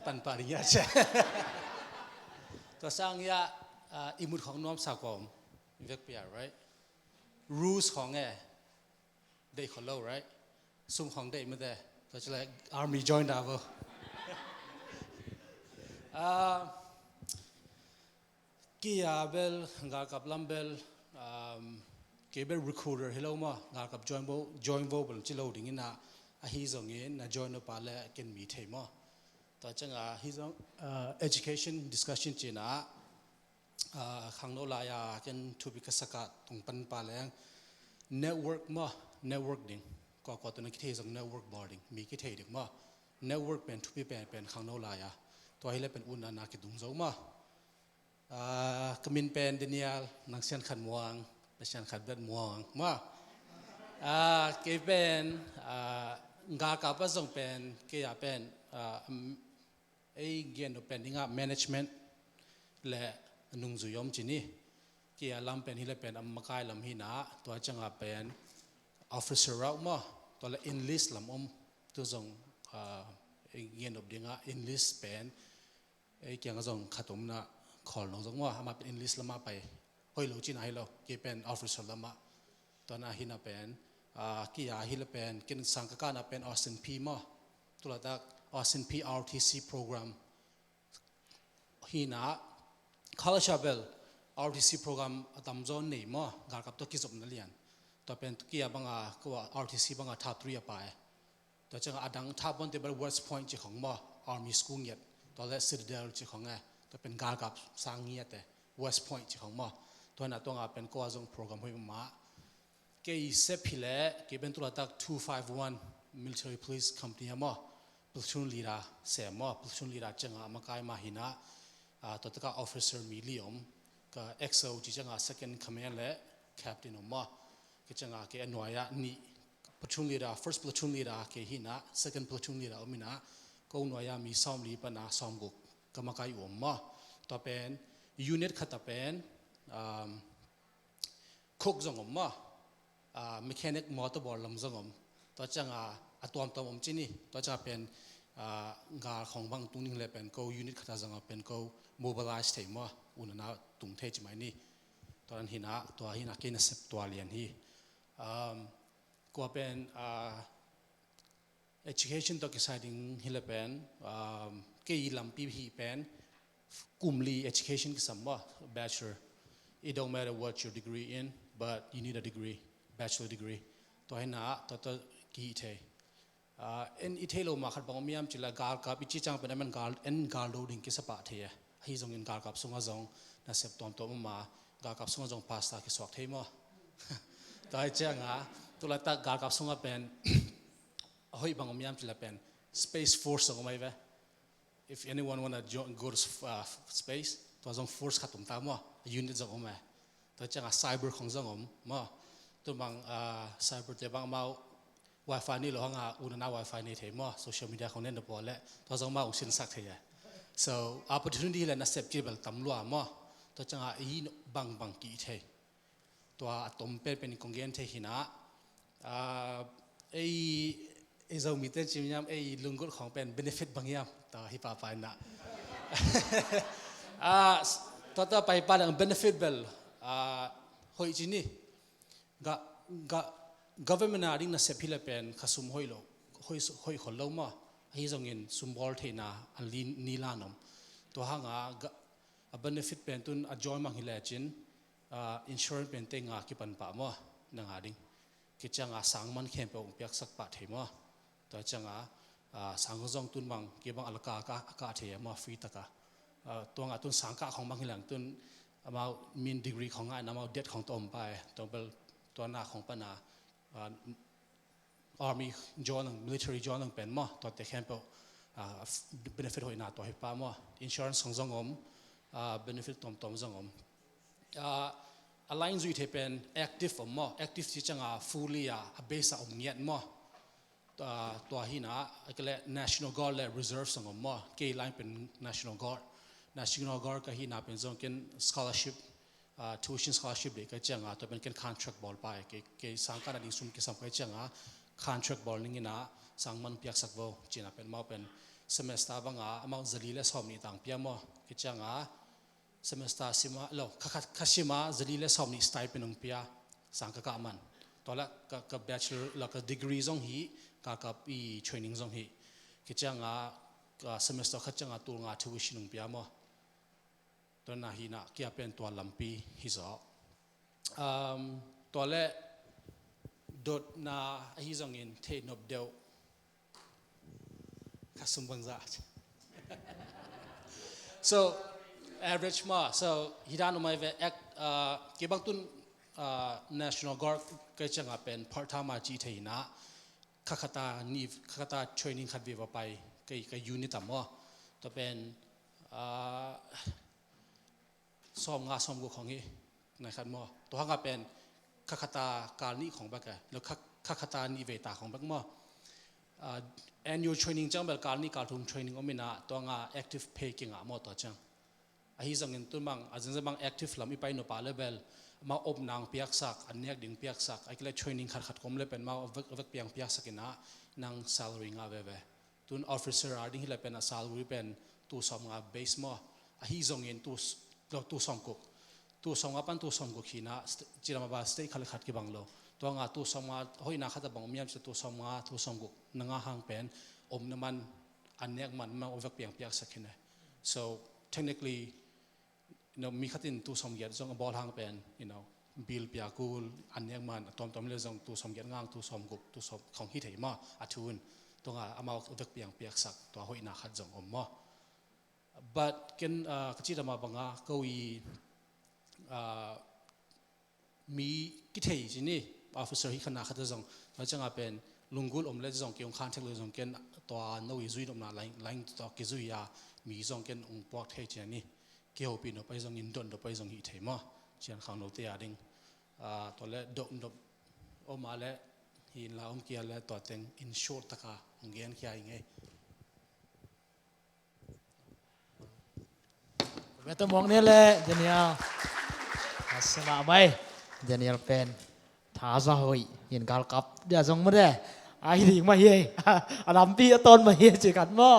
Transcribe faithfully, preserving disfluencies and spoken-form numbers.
pan pah ding ia cia. Tua sang ia, ah, i mut khong nuam sa kawm. Vek pia, right? Rules khong e. Dei kholo, right? Sum khong dei mate. Tua ci lai army join da bo. Ah, Kei a bel, galkap lam bel, um, kei bel recruiter hi lo maw, galkap join bo, join bo bel ci lo ding ina, ahi zongin na join no pa le ken mi thei maw. Tua ciang a, hi zong, uh, education discussion cina, uh, khangno lai a ken thupi ka sak a tung pan pa leng, network maw, network ding. Kua kua tawh na kithei zong network bawl ding, mi kithei ding maw. Network pen thupi pen pen khangno lai a. Tua hi le pen un a na kidung zo maw. Ah, ka min pen Daniel, nang sian khat muang, na sian khat bet muang, maw. Ah, kei pen, ah, galkap a zong pen, kei a pen, ah, um, ei gen no pen ding a management le nungzui om ci ni. Kei a lam pen hi le pen a makai lam hi na, tua ciang a pen officer rau maw, tua le enlist lam om, tu zong, ah, ei gen no ding a enlist pen, ei kiang a zong khat om na khawl no zong maw, amah pen enlist lam a pai. Hoih lo cina hi lo, kei pen officer lam a. Tua na hi na pen, ah, kei a hi le pen, ken sang ka ka na pen Austin Peay maw. Tu laitak Austin Peay R O T C program. Hi na, college a bel R O T C program a tam zaw nei maw, galkap tawh kizopna lian. Tua pen kei a bang a, ko a R O T C bang a top three a pai. Tua ciang a dang thap bon te bel West Point ci khong maw, Army School ngiat, tua le Citadel ci khong e, tua pen galkap sang ngiat e, West Point ci khong maw. Tua na tua nga pen ko a zong program hoih mah. Kei sep hi le, kei pen tu laitak two five one Military Police Company a maw, platoon leader sem maw, platoon leader ciang a makai mah hi na, ah, tua tak a officer mi li om, ka X O ci ciang a second command le captain om maw, ka ciang a kei a nuai a ni platoon leader, first platoon leader kei hi na, second platoon leader om hi na, ko nuai a mi sawm li pan a sawm guk ka makai uh om maw. Tua pen, unit khat a pen, um, cook zong om maw. Ah, mechanic motor bawl lam zong om. Tua ciang a, a tuamtuam om ci ni. Tua ciang a pen, ah, gal khong bang tung ding le pen ko unit khat a zong a pen ko mobilize thei maw. Un a na tung thei ci mai ni. Tua nan hi na, tua hi na kei na sep tua lian hi. Um, Kua pen, ah, education tawh kisai ding hi le pen, um, kei lampi hi pen, kum li education kisam maw, bachelor. It don't matter what your degree in, but you need a degree, bachelor degree. Tua hi na, tua tua ki thei. Ah, en i thei lo ma khat bang om iam ci la galkap i ci ciang pen amen gal, en gal do ding kisa pah thei e. Ahi zongin galkap sungah zong nasep tuamtuam om a, galkap sungah zong pastor kisuak thei maw. Tua hi ciang a, tu laitak galkap sungah pen, a hoih bang om iam ci la pen, Space Force zong om ai ve. If anyone wanna jo-, go to s-, uh, space, tua zong force khat om ta maw, unit zong om e. Tua ciang a cyber khong zong om maw. Tu bang, uh, cyber te bang amau wifi nei lo hang a, un a na wifi nei thei maw, social media khong nen da pawl le, tua zong amau ong sinsak thei e. So, opportunity le nasep ci bel tam lua maw. Tua ciang a i bang bang ki thei. Tua a tom pen pen kong gen thei hi na. Ah, ei, ei Zomi ten ci miam, ei lunggulh khong pen benefit bang iam. Tua hi pa pa na. Ah, s-, tua tua pai pa dang benefit bel. Ah, hoih ci ni. Ga, ga, government a ding nasep hi le pen khasum hoih lo. Hoih, hoih khol lo maw. Ahi zongin sum bawl theihna a li ni la nom. Tua hang a ga, a benefit pen tun a join mang hi le cin, ah, insurance pen te nga kipan pah maw, na nga ding. Kei ciang a sang man khempeuh ong piaksak pah thei maw. Tua ciang a, ah, sang zong tun mang, kei bang a la ka, ka, ka thei maw, free taka. Ah, tua nga tun sang ka khong mang hi lang tun, amau min degree khong ngai na amau debt khong tawh om pa e, tua bel, tua na khong pan a, ah, army join ang, military join ang pen maw, tua te khempeuh, ah, f-, benefit hoihna tua hi pa maw, insurance khong zong om, ah, benefit tuamtuam zong om. Ah, a line zui thei pen active om maw, active ci ciang a fully a, a base a om ngiat maw. Tua, tua hi na, a kei le National Guard le Reserve zong om maw, kei line pen National Guard. National Guard ka hi na pen zong ken scholarship, ah, tuition scholarship de ka ciang a, tua pen ken contract bawl pa e, kei, kei sang ka na ding sum kisam ka ciang a, contract bawl ning ina, sang man piaksak vo, ci na pen mau pen, semester banga amau zali le sawm nih tang pia maw. Kicianga semester sima lo, kha, kha, kha sima zali le sawm nih stipend hong pia, sang ka kah man. Tua le ka, ka bachelor la ka degree zong hi, ka, ka i training zong hi. Kicianga ka semester khat cianga tul nga tuition hong pia maw. Tua na hi na kia pen tua lampi hi zaw. Um, tua le dotna ahi zongin thei nop deuh ka sum bangza. So average ma, so hi dan umai ve act, uh, kibang tun, uh, National Guard kai cianga pen part time a ci thei na, kha khata ni, kha khata training khat ve va pai kai, kai unit a maw. Tua pen, uh, sawm nga sawm guk khong hi, nai khat maw. Tua hanga pen kha khata kal nih khong bek e, lo kha, kha khata nih vei ta khong bek maw. Uh, annual training ciang bel kal nih kal thum training om ina, tua nga active pay kingah maw tua ciang. Ahi zongin tun bang, a zingzang bang active lam i pai nop a le bel, ma op nang piaksak, a nek ding piaksak, a kile training khat khat kom le pen ma vek, vek piang piaksak ina, nang salary nga veve. Tun officer a ding hi le pen a salary pen tu sawm nga base maw. Ahi zongin tu, lo tu sawm guk. Tu sawm nga pan tu sawm guk hi na, st-, ci lam a ba state khat le khat kibang lo. Tua nga tu sawm nga hoih na khat a bang om hiam ci tu sawm nga, tu sawm guk. Na nga hang pen, om na man, a nek man, ma vek piang piaksak hi ne. So, technically, you know, mi khat in tu sawm giat zong a bawl hang pen, you know, bill pia kul, a nek man, a tuamtuam le zong tu sawm giat ngang, tu sawm guk, tu sawm khong hi thei maw, a thun. Tua nga amau vek piang piaksak, tua hoih na khat zong om maw. But ken, uh, ka ci dama banga, ko i, uh, mi kithei ci ni, officer hi kha na khat zong, tua cianga pen, lunggul om le zong, ki ong khan thek le zong ken, tua no i zui nopna lain, lain tua ki zui a, mi zong ken ong puak thei ci ni. Kihopih nop pai zong in dot nop pai zong hi thei maw. Cian khang note a ding. Ah, tua le dot nop om a le hi in la om kia le tua teng in short taka hong gen kia i ngei. Meta mong ne le Daniel. Asana mai Daniel pen. Thaza hoi in galkap dia zong mode. Ai ding ma hi. A lampi a ton ma hi ci khat maw.